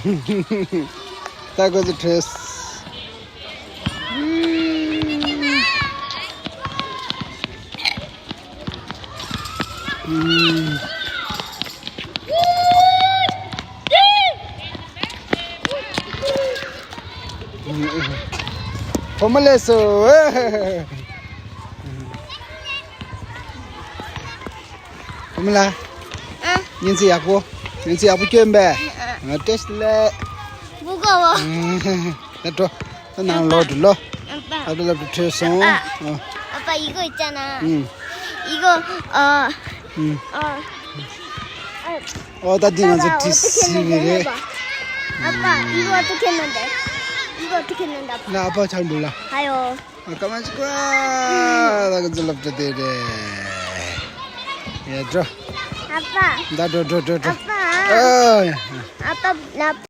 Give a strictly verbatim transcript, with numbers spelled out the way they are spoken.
ད་ཁོ་ཚོ་བྲོས། ཕོ་མོ་ལས་སོ། ཨ་མ་ལགས། ཨ། སྙན་ཚིག་ཡག་པོ། སྙན་ཚིག་ཡག་པོ་སྐྱོན་པས། ཨ། ཨ། བཀྲ་ཤིས་བདེ་ལེགས། བུ་གོ་བོ། ད་འགྲོ། ད་ནང་ལོག་འགྲོ་ལོ། ཨ་ཕ། ཨ་ཕ་སློབ་གྲྭ་བྲོས་སོང་། ཨ་ཕ། ཨ་ཕ། ཨི་གོ་ཡི་ཅ་ན། ཨུམ། ཨི་གོ། ཨ། ཨུམ། ཨ། ཨོ་ད་འདི་ང་ཚོ་ཏི་སི་བི་རེད། ཨ་ཕ། ཨི་གོ་ཏི་ཁེ་ནན་དེ། ཨི་གོ་ཏི་ཁེ་ནན་ད། ལ་ཨ་ཕ་ཆག་འགྲོ་ལ། ཧ་ཡོ། ཨ་ཀ་མ་ཅི་ཀ། ད་ག་ཚོད་སློབ་གྲྭ་དེ་རེད། ཡ་འགྲོ། ཨ་ཕ། ད་འགྲོ་འགྲོ་འགྲོ་འགྲོ། ཨ་ཕ། ཨ། ཨ་ཕ་ལ།